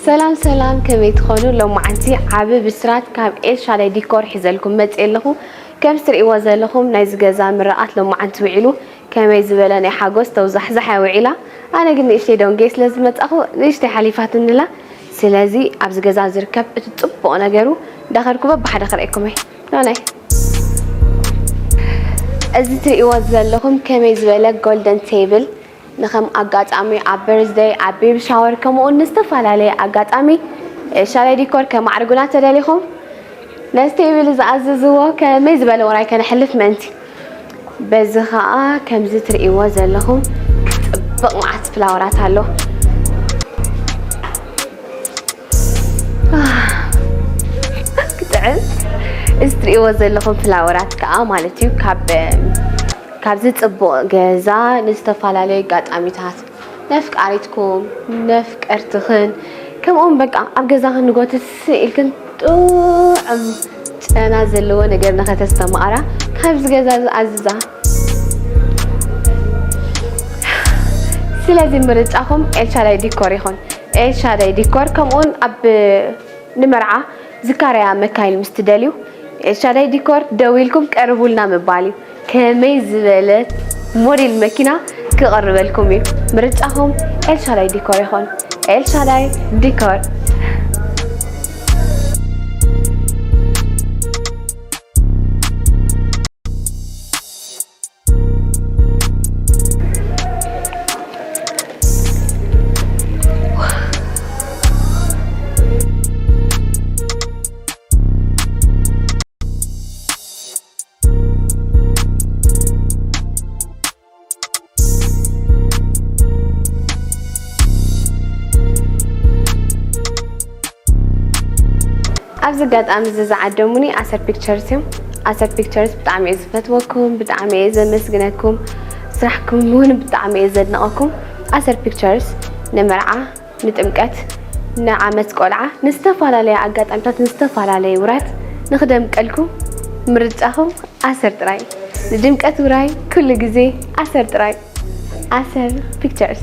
ሰላም ሰላም፣ ከመይ ትኾኑ? ሎማዓንቲ ዓቢ ብስራት ካብ ኤልሻዳይ ዲኮር ሒዘልኩም መጽእ ኣለኹ። ከም ትርእይዎ ዘለኹም ናይዚ ገዛ ምርቓት ሎማዓንቲ ውዒሉ፣ ከመይ ዝበለ ናይ ሓጎስ ተውዛሕዛሕ እያ ውዒላ። ኣነ ግን ንእሽተይ ደንጉየ ስለ ዝመጻኹ ንእሽተይ ሓሊፋትንላ። ስለዚ ኣብዚ ገዛ ዝርከብ እቲ ጽቡቕ ነገሩ እንዳኸድኩ በብሓደ ክርእየኩም እየ። ኖኖይ። እዚ ትርእይዎ ዘለኹም ከመይ ዝበለ ጎልደን ቴብል ንኸም ኣጋጣሚ ኣብ በርዝደይ፣ ኣብ ቤቢ ሻወር፣ ከምኡ እውን ንዝተፈላለየ ኣጋጣሚ ኤልሻዳይ ዲኮር ከማዕርጉና ተደሊኹም ነዚ ቴብል ዝኣዘዝዎ ከመይ ዝበለ ውራይ ከነሕልፍ ምእንቲ። በዚ ኸኣ ከምዚ ትርእይዎ ዘለኹም ጽብቕ መዓት ፍላወራት ኣሎ። ክጥዕም። እዚ ትርእይዎ ዘለኹም ፍላወራት ከኣ ማለት እዩ ካብ ካብዚ ጽቡቕ ገዛ ንዝተፈላለዩ ኣጋጣሚታት ነፍቃሪትኩም፣ ነፍቀርትኽን፣ ከምኡውን በቃ ኣብ ገዛኽን ንጎትት ኢልክን ጥዑም ጨና ዘለዎ ነገር ንኸተስተማቕራ ካብዚ ገዛ ዝኣዝዛ። ስለዚ ምርጫኹም ኤልሻዳይ ዲኮር ይኹን። ኤልሻዳይ ዲኮር ከምኡውን ኣብ ንመርዓ ዝካረያ መካይን ምስ ትደልዩ ኤልሻዳይ ዲኮር ደዊልኩም ቀርቡልና ምባል እዩ። ከመይ ዝበለት ሞዴል መኪና ክቐርበልኩም እዩ። ምርጫኹም ኤልሻዳይ ዲኮር ይኹን። ኤልሻዳይ ዲኮር። ኣብዚ ኣጋጣሚ እዚ ዝዓደሙኒ ኣሰር ፒክቸርስ እዮም። ኣሰር ፒክቸርስ ብጣዕሚ እየ ዝፈትወኩም፣ ብጣዕሚ እየ ዘመስግነኩም፣ ስራሕኩም እውን ብጣዕሚ እየ ዘድንቐኩም። ኣሰር ፒክቸርስ ንመርዓ፣ ንጥምቀት፣ ንዓመት ቆልዓ፣ ንዝተፈላለየ ኣጋጣሚታት፣ ንዝተፈላለየ ውራት ንኽደምቀልኩም ምርጫኹም ኣሰር ጥራይ። ንድምቀት ውራይ ኩሉ ግዜ ኣሰር ጥራይ። ኣሰር ፒክቸርስ።